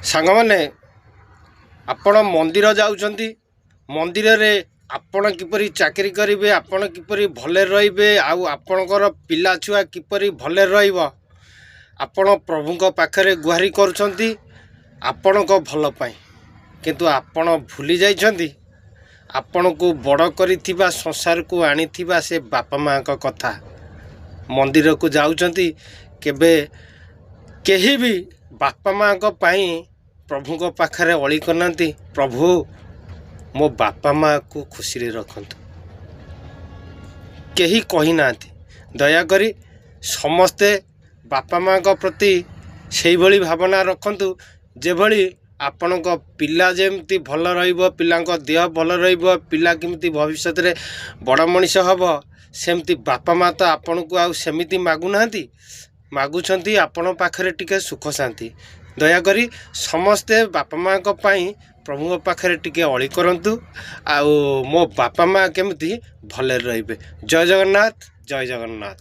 ସାଙ୍ଗମାନେ, ଆପଣ ମନ୍ଦିର ଯାଉଛନ୍ତି। ମନ୍ଦିରରେ ଆପଣ କିପରି ଚାକିରି କରିବେ, ଆପଣ କିପରି ଭଲରେ ରହିବେ ଆଉ ଆପଣଙ୍କର ପିଲା ଛୁଆ କିପରି ଭଲରେ ରହିବ, ଆପଣ ପ୍ରଭୁଙ୍କ ପାଖରେ ଗୁହାରି କରୁଛନ୍ତି ଆପଣଙ୍କ ଭଲ ପାଇଁ। କିନ୍ତୁ ଆପଣ ଭୁଲି ଯାଇଛନ୍ତି ଆପଣଙ୍କୁ ବଡ଼ କରିଥିବା, ସଂସାରକୁ ଆଣିଥିବା ସେ ବାପା ମାଆଙ୍କ କଥା। ମନ୍ଦିରକୁ ଯାଉଛନ୍ତି, କେବେ କେହି ବି ବାପା ମାଆଙ୍କ ପାଇଁ ପ୍ରଭୁଙ୍କ ପାଖରେ ଅଳି କରିନାହାନ୍ତି, "ପ୍ରଭୁ, ମୋ ବାପା ମାଆକୁ ଖୁସିରେ ରଖନ୍ତୁ।" କେହି କହିନାହାନ୍ତି। ଦୟାକରି ସମସ୍ତେ ବାପା ମାଆଙ୍କ ପ୍ରତି ସେଇଭଳି ଭାବନା ରଖନ୍ତୁ, ଯେଭଳି ଆପଣଙ୍କ ପିଲା ଯେମିତି ଭଲ ରହିବ, ପିଲାଙ୍କ ଦେହ ଭଲ ରହିବ, ପିଲା କେମିତି ଭବିଷ୍ୟତରେ ବଡ଼ ମଣିଷ ହେବ। ସେମିତି ବାପା ମାଆ ତ ଆପଣଙ୍କୁ ଆଉ ସେମିତି ମାଗୁନାହାନ୍ତି, ମାଗୁଛନ୍ତି ଆପଣଙ୍କ ପାଖରେ ଟିକେ ସୁଖ ଶାନ୍ତି। ଦୟାକରି ସମସ୍ତେ ବାପା ମାଆଙ୍କ ପାଇଁ ପ୍ରଭୁଙ୍କ ପାଖରେ ଟିକେ ଅଳି କରନ୍ତୁ ଆଉ ମୋ ବାପା ମାଆ କେମିତି ଭଲରେ ରହିବେ। ଜୟ ଜଗନ୍ନାଥ, ଜୟ ଜଗନ୍ନାଥ।